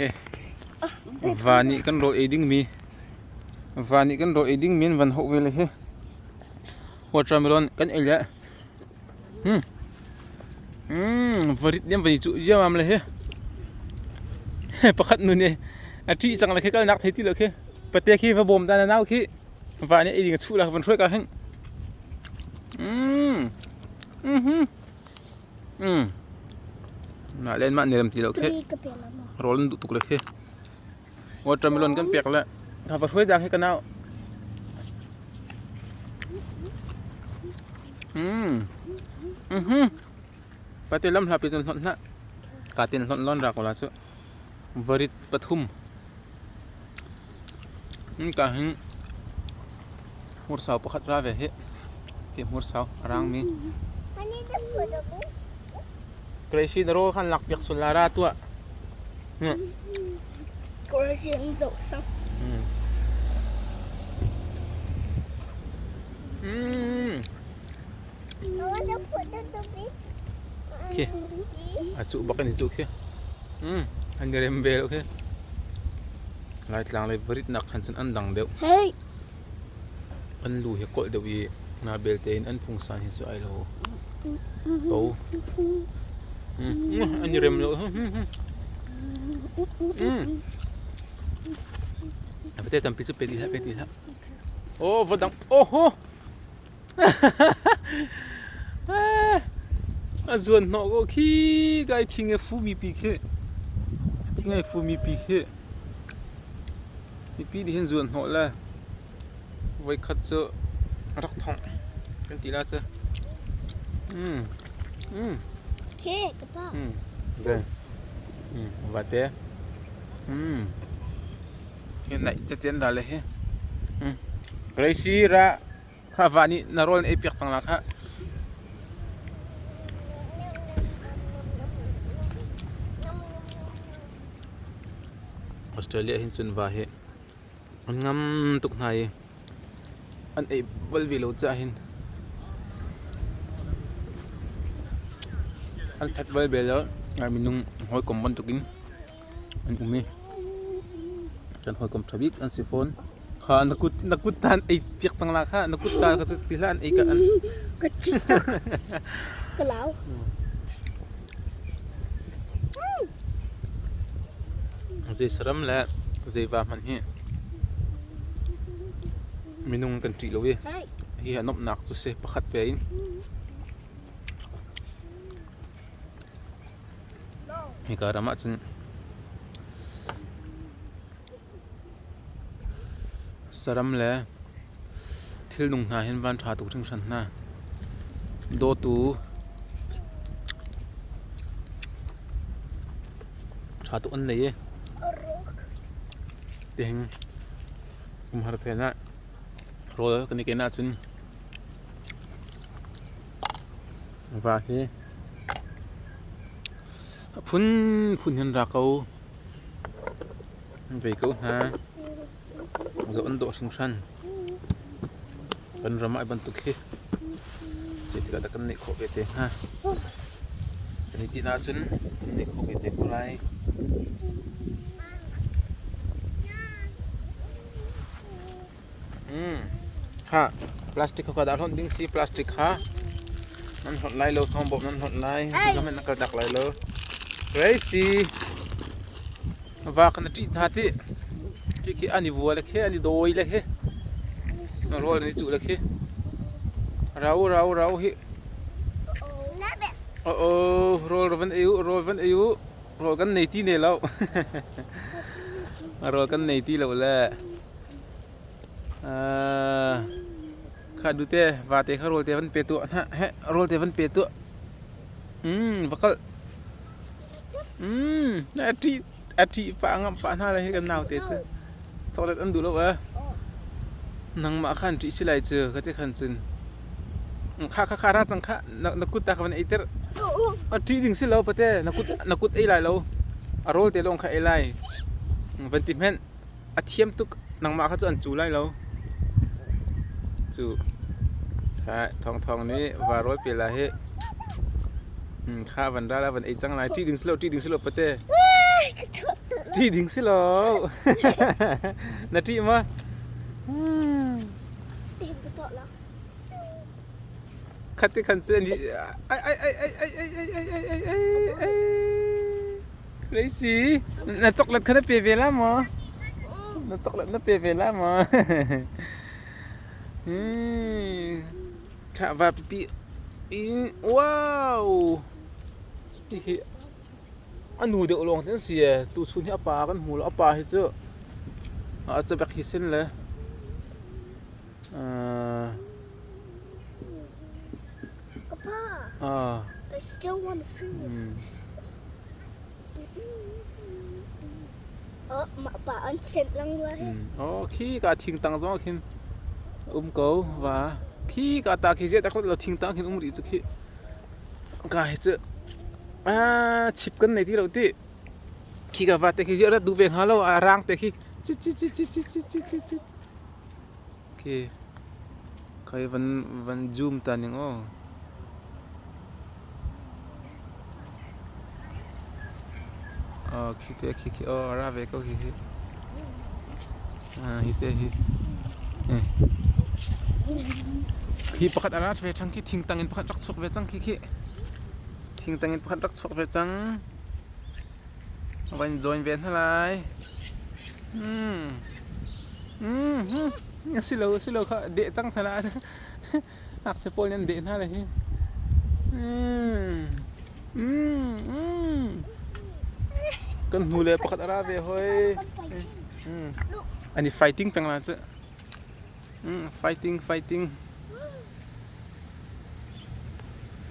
He va nih kan rawl ei dingmi va nih kan rawl ei dingmi an van hoh ve le hi. Watermelon kan ei le hmm hmm varit nih an van i cuh ziamam le hi. Pakhat nu nih a ṭih cang le khi kalnak thei ti lo khi. Pate khi va bawm ta na nau khi va nih ei ding a chuh la van hruai ka hin. Mm. Mhm. Mm. Mah le mah nih rem ti lo khi. Rawl an duh tuk le khi. Watermelon kan pek le kha va hruai dang hi ka nau. Mm. Mhm. Pate lam hla pi cun hlonh hlah. Ka tin hlonh lon ra ko la cu. Varit pathum. Ka hin hmursau pakhat ra ve hi. Hi hmursau a rangmi. Gracie na rawl khan lak piak sul la ra tuah. Gracie an zoh sak. Mm. Khi a cuh bak in i cuh khi. Mm. An i rem ve lo khi. Laitlang lei varit nak khan cun an dang deuh. Hey. An lu hi kawlh deuh i nga belte in an pungsan hi cu ai lo. To. Mm. An i rem lo. Mm. Pate tampi cu pe ti hlah, pe ti hlah. Oh, va dang. Oho! A zuan hnawh ko khi kai thing a fumi pi khi thing ai fumi pi khi mipi nih hin zuan hnawh le voikhat cu a rak thongh kan ti la cu mm mm Khi ka pa mm ve mm va te mm hi naih tete an ra le hi mm Gracie ra Kha va nih na rawl na ei piak cang la khah. Australia hin cun va hi an ngam tuk hna i an ei bal ve lo caah hin an that bal ve lo. Minung hawikom bantukin an um i kan hawikom ṭha bik an si fawn. Kha na kut na kut ta an ei piak cang la kha na kut ta kha cu ti hlah an ei ka an. Ka ṭih tuk. Ka lau. Zei saram le zei va hmanh hi minung kan ṭih lo i hi a nuamhnak cu si pakhat ve in. Hika ram ahcun saram le thilnung hna hin van ṭha tuk hringhran hna. Dawtu ṭha tuk an nei i tihin umhar phen ah rawl kan i ken ahcun Va hi a phunphun hin ra ko. An vei ko hna. Zoh an dawh hringhran. Kan ram ah bantuk hi zeitik ah dah kan neih khawh ve te hnga. Kan i tinh ahcun kan neih khawh ve te ko lai. Kha plastic kha dah hlonh ding si plastic kha nan hlonh lai lo thawng bawm nan hlonh lai ka nan kal dak lai lo Gracie va kan ṭih hna ti khi khi an i vua le khi an i dawi le khi rawl an i cuh le khi rau rau rau hi oh oh rawl van ei u rawl van ei u rawl kan nei ti ne lo rawl kan nei ti lo le Kha dute vate kha rawl te van pe tuah hna heh rawl te van pe tuah. Va kal. A ṭih a ṭih pah ngamh pah hna le hi kan naute cu. Chocolate an duh lo eh. Nangmah khan ṭih si lai cu ka ti khan cun. Kha kha kha ra cang kha na kut ta kha van ei ter. A ṭih ding si lo pate na kut na kut ei lai lo. A rawl te lawng kha ei lai. Van ti hmenh. A thiam tuk. Nangmah kha cu an cu lai lo. Cu Thawngthawng nih varawl pe la hi. Kha van ra la van ei cang lai. Ṭih ding si lo, ṭih ding si lo pate. Ṭih ding si lo. Na ṭih ma? Khat te khan cu ani ai ai ai ai ai ai ai ai ai ai ai ai Crazy. Na chocolate kha na pe ve la maw? Na chocolate na pe ve la maw? Hmm. Kha va pipi. Wow. Hihi a nu deuh lawng te an si ee. Tuchun hi a pa kan hmu lo. A pa hi cu a cebek hi sin le Papa, I still want food. Oh, mah pa an sent lang la he. Oh, khi ka thing tang zong khin um ko va. Khi ka ta khi je ta ko lo thing tang khin um ri chu khi. Ka hi cu a chip kan nei ti lo ti. Khi ka va te khi je rat du ve hnga lo a rang te khi chi chi chi chi chi chi chi chi chi. Khi khai van van zoom ta ning aw. Oh, khi te khi khi oh ra ve ko hi hi. Ah, hi te hi. Eh. Khi pakhat a rat ve ṭhang khi thingtang in pakhat rak chuak ve cang khi khi. Thingtang in pakhat rak chuak ve cang. Van join ve hna lai. Hmm. Hmm. hmm. A si lo, a si lo kha deh tang hna lai. Ngakchia pawl nih an deh hna lai hi. Hmm. Hmm. Hmm. Kan hnu le pakhat a ra ve hoi. Hmm. An i fighting peng la cu. Hmm. Fighting, fighting.